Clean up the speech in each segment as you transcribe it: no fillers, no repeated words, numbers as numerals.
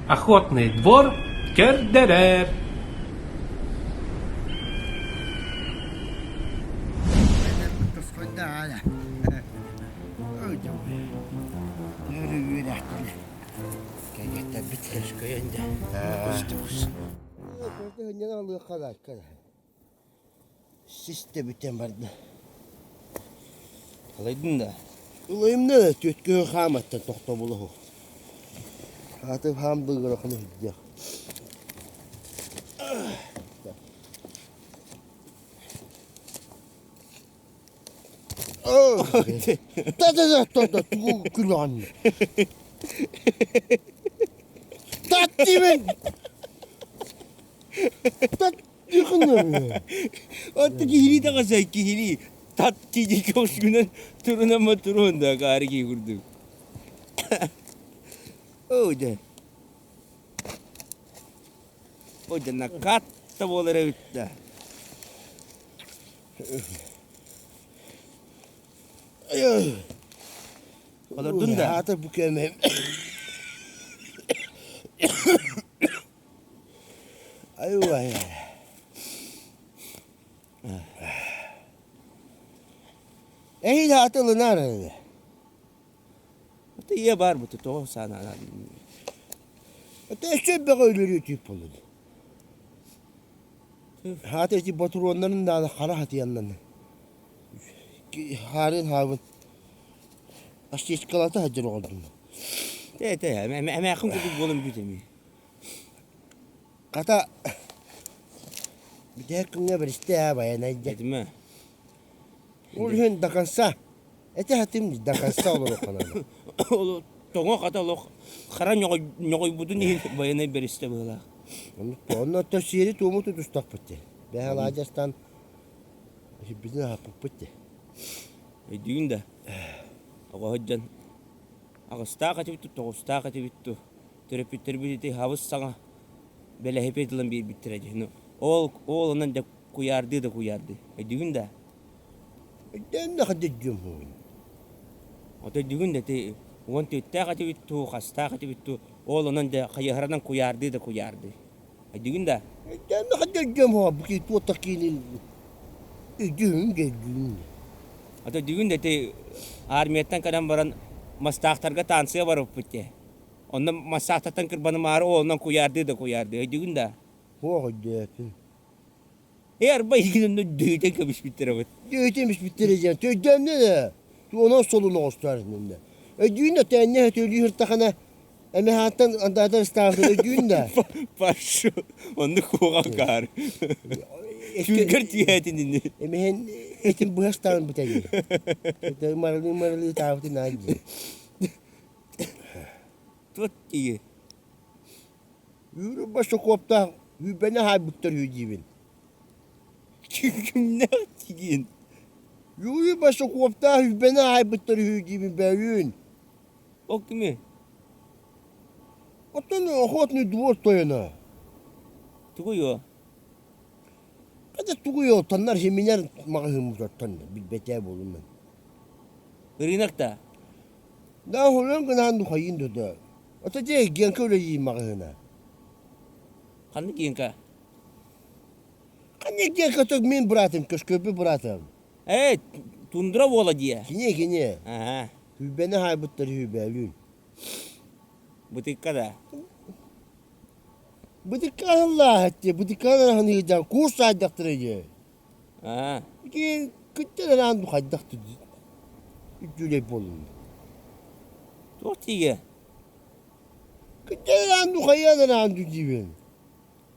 Охотный двор көрдөрөр. Сис да бүтэн барда. Ылайдын да? Ылайымна да түөткөһө хааматтан тохтобулуһу. Аатым хаам быгырахын иһдиэх. Та-та-та-та-та тугу күлэҕин? Тат диибин! Тат Отто киһилии таҕасай киһилии тат киһи көхсүгүнэн турунама туруон да акаары киһи курдук. Оо дьэ. О дьэ накат да буолар эбит да. Олордун да. Аата бу кэмэ. Айуай. Эһиил аата ылынаар эрэ. Это ийэ баар бу тоҕо саана Это өссө бөҕө өлөрүө түүп буолуо. Хаата ити ботуруоннарын дааны хара хатыяннан. Хаарын хаабын. Астечкалата сылдьар оҕолдум. Тэ тэ эмээхин курдук буолан бүтэ эми. Хата бүтэһик күҥҥэ бэристэ ээ байанай дьэ. Этимэ. Ол иһин до конца этэ хатым до конца олоруохха наада. Ол тоҥо хата олох хара ньоҕойбутун иһин байанай бэристэ быһыылаах. Онно оттон сиэри-туому тутустахпыт дии. Бэһэ алаадьастан сиппитин аһаппыппыт дии. Өйдүүгүн да? Оҕо сылдьан аҕыстаах этибит дуу, тоҕустаах этибит дуу төрөппүттэрбит ити хабыс саҥа бэлэһипиэт ылан биэрбиттэрэ дии. Ну, ол ол онон дьэ куйаардыы да куйаардыы. Өйдүүгүн да? Өйдөөн да хаддьым хуун. Ото өйдүүгүн да ити уон түөттээх этибит дуу, хастаах этибит дуу, ол онон дьэ хайыһаранан куйаардыы да куйаардыы. Өйдүүгүн да? Өйдөөн да хаддьым хуа бу ки туота киинин өйдүүн өйдүүн. Ото өйдүүгүн да ити армияттан кэлэн баран мастаахтарга таансыга барыппыт дии. Онно массаахтаттан кырбанымаары ооннон куйаардыы да куйаардыы. Өйдүүгүн да? Суох өйдөөпүн. Ээ арба игин онно дөйтөн кэбиспиттэр эбит. Дөйтөн кэбиспиттэр диэн төйдөөннө да онон солун оҕустар иннинэ. Өйдүүн да тээннэ өтөлүү сыртахана эмэһааттан андаатар ыстаабытын өйдүүн да. Пашу онну куоҕан каар. Сүүргэр тиээтин ини. Эмэһин этин быһа ыстаан бүтэги. Марылыы марылыы таабытын аан дии. Туот тиги. Үүрү босокуоптаах үүбэни хаайбыттар үһү диибин. Кимнээх тигиин? Үүрү босокуоптаах үүбэни хаайбыттар үһү диибин бөөлүүн. Ол кими? Оттон охотный двор тойоно. Тугуй о? Хата тугуй о, тоннар химинер маҕаһыыммыт оттон билбэтээ буолуммун. Рынок да? Да, хулан гынаан духайын дуда. Ото дьэ Генка үлэлиир маҕаһыына. Ханнык Генка? Ханнык Генка то мин братым, көскөппү братым. Ээ, тундра буола дии. Кини, кини. Аха. Хүбэни хаайбыттар хүбээлүүн. Бытыкка да. Бытыкка аһыллааһыт дии, бытыкка аһыныыдан курс аайдахтара дии. Аа. Ити кыттан араан хайдах үчүгэй буоллун. Туох тиийэ? Кыттан араан хайаан араан диибин.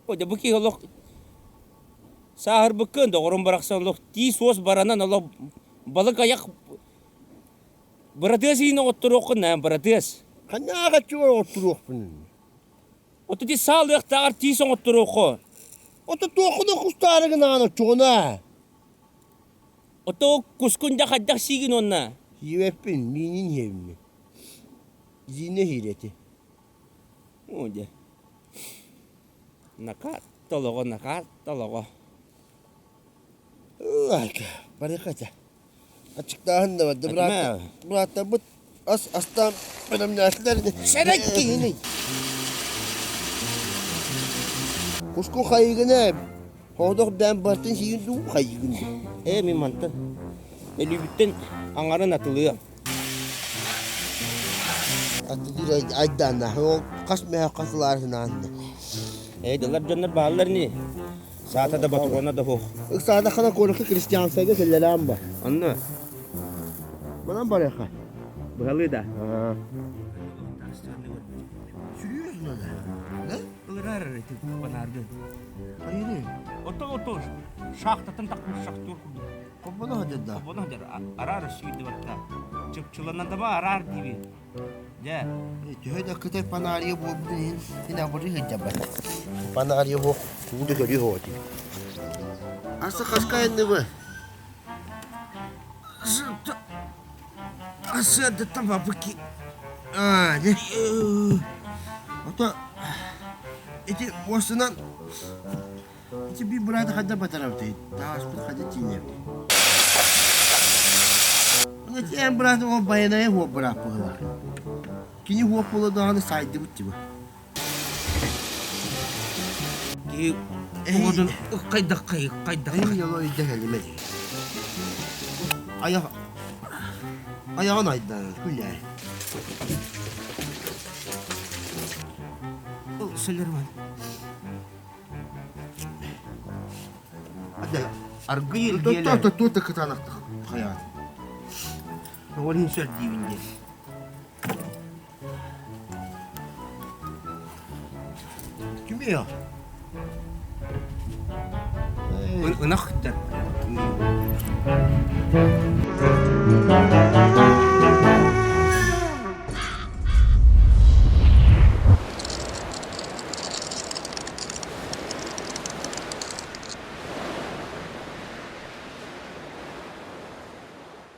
О, дьэ бу киһи олох сааһырбыккын доҕорум барахсан олох тиис-уос баранан олох балык айах быратыас иһин оҕотторуоххун наан быратыас. Ханна аҕаччыбар оҕотторуохпун. Ото ти саалыахтааҕар тиис оҥотторуоххо. Ото туоххуна кустаары гынаҕын оччоҕуна? Ото кускун да хайдах сиигин уонна? Сиэбэппин, миинин иһэбин. Зиинэ иһиир эти. Оо дьэ. Накаат толоҕо, накаат толоҕо. Барыха этэ. Аччыктааһын да барда. Бырааттар, бырааттарбыт ас астаан бэлэмнээтилэр. Сэрэй киһини! Куску хайыгын ээ, Хоодох бээн бартын сиигин дуу хайыгын дуу? Ээ мин мантан өлүүбүттэн аҥарын атылыам. Атылыыр айдаанна, ол хас мөһөх хас ылаарынаан да. Ээ дылар дьоннор бааллар ини. Саата да ботуруона да суох. Ыксаатаххына куоракка крестьянскайга кэллэлээн бар. Онно? Манан барыахха. Быһалыы да? Серьезно да? Да? Ылырар ити банааргын. Хайыры? Ото ото шахтатын тахпыт шахтер курдук. Хоббоно хадыр да? Хоббоно хадыр араар сүйді батта. Чыпчыланадама араар диби. Дьэ. Төһө да кытай фонария буолбутун иһин син абырыы сылдьабат. Фонария суох, тугу да көрүө суох этим. Аса хаска айанныбы? Асыадыттан бабыки. Аа, дьэ. Ото ити муостунан ити биир бырааты хайда батарабытай? Тааспыт хайда тиинэбит? Ити эн быраатым ол байанайа хуоп быраап быһылаах. Кини хуоп буола даҕаны сайдыбыт тиба. Киһи оҕотун ыккайдаххай ыккайдаххай. Эйи яло өйдөһөлүмэ. Айах айаҕын айдан күлээ. Сөлөрмөн. Аргый илгиэлэ. Туох туох да кытаанахтах хайаат. Оҕонун сөр диибин диэн. Кимий о? Ынах да.